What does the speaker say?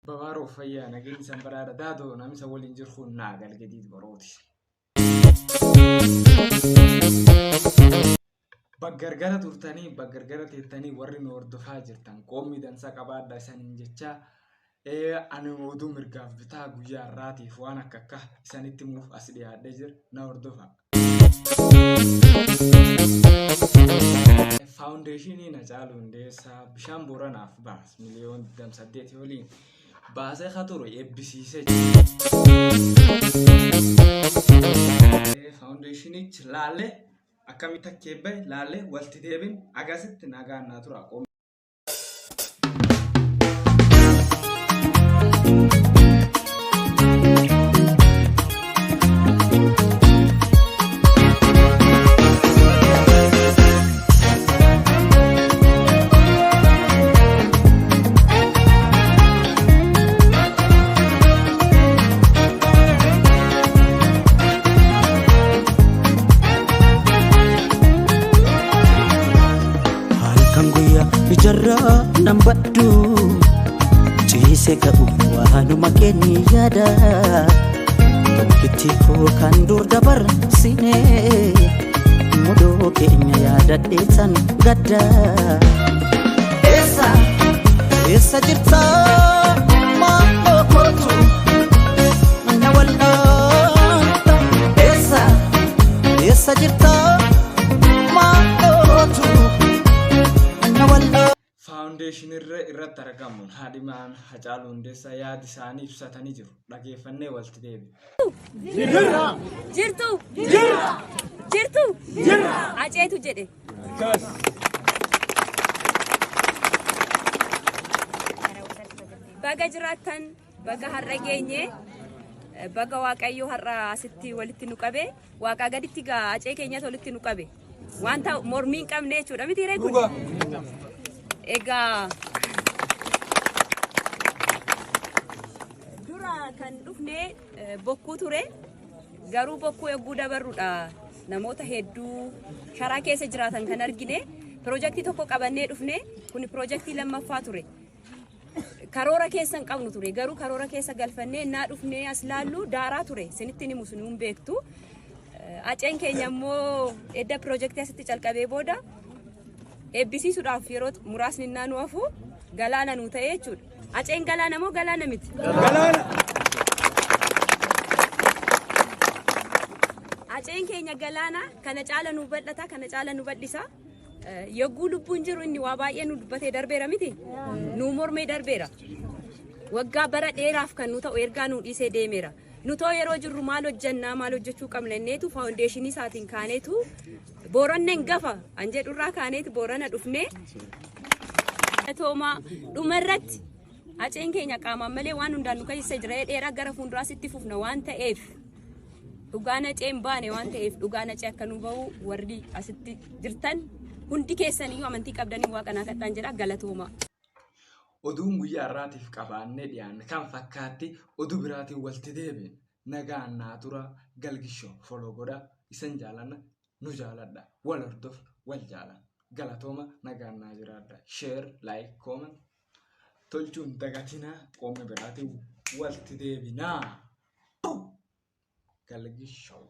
Babaaroo fayyaa nageenyi san badhaadha daadoo namisa waliin jiru kun naa galgadiit barooti. Baggargara turtanii baggargara teettanii warri nu hordofaa jirtan qoommii dansaa qabaadha isaniin jechaa ani oduu mirgaaf bitaa guyyaa har'aatiif waan akka akka isanitti himuuf as dhiyaadhee jira na hordofaa. Faawundeeshiniin Hacaaluu Hundeessaa bishaan Booranaaf baas miliyoon 28 oliin baasee ka ture eebbisiisee jira. Faawundeeshinichi laallee akkamitti akka eebbae laallee walitti deebin agasitti nagaan naa tura. Halkan guyyaa ijarraa nan baddu ciise ka'u waanuma keenya yaada tokkitti koo kan dur dabarsine mudoo keenya yaadadheetan gadda. Eessa eessa jirta maaloo kootu na wal'aanta eessa eessa jirta maalootu na wal'aanta. Faawundeeshinirra irratti argamuun haadhimaan Hacaaluu Hundeessaa yaada isaanii ibsatanii jiru. Dhageeffannee walitti deebina. Jirra. Jirtu. Jirra. Jirtu. Jirra. Aceetu jedhe. Baga jiraattan, baga har'a geenye, baga Waaqayyo har'a asitti walitti nu qabe, Waaqaa gaditti gaa acee keenyatu walitti nu qabe. Wanta mormii hin qabne jechuudha miti ree kun. Egaa dura kan dhufne bokkuu ture. Garuu bokkuu yogguu dabarrudha namoota hedduu sharaa keessa jiraatan kan argine. Piroojaktii tokko qabannee dhufne kun piroojaktii lammaffaa ture. Karoora keessa hin qabnu ture garuu karoora keessa galfannee innaa dhufnee as laallu daaraa ture isinitti himu sun hin beektu. Aceen keenya immoo edda piroojaktii asitti calqabee booda eebbisiisuudhaaf yeroo muraasni innaa nu hafu galaana nu ta'e jechuudha. Aceen galaana moo galaana miti? Galaana! Aceen keenya galaana kana caala nu bal'ata kana caala nu bal'isa. Yogguu lubbuun jiru inni waa baay'ee nu dubbatee darbeera miti? Nu mormee darbeera. Waggaa bara dheeraaf kan nu ta'u ergaa nu dhiisee deemeera. Nu too yeroo jirru maal hojjannaa maal hojjechuu qabna inneetu faawundeeshinii isaatiin kaaneetu Booranneen gafa an jedhurraa kaaneetu Boorana dhufnee toomaa dhumarratti aceen keenya qaamaan malee waan hundaan nu keessa jira dheeraa gara fuulduraas itti fufna waan ta'eef dhugaan acee hin baane waan ta'eef dhugaan acee akka nu bahu warri asitti jirtan hundi keessaniyyuu amantii qabdanii waaqa naa kadhaan jedha galatooma. Oduun guyyaa har'aatiif qabaannee dhiyaanne kan fakkaatti oduu biraatiin walitti deebina. Nagaan naa tura galgisho follow godha isan jaalanna nu jaaladha wal hordofna wal jaalanna galatooma nagaan naa jiraadha share like comment tolchuun dagatinaa qoomni biraatiin walitti deebinaa. Galgisho.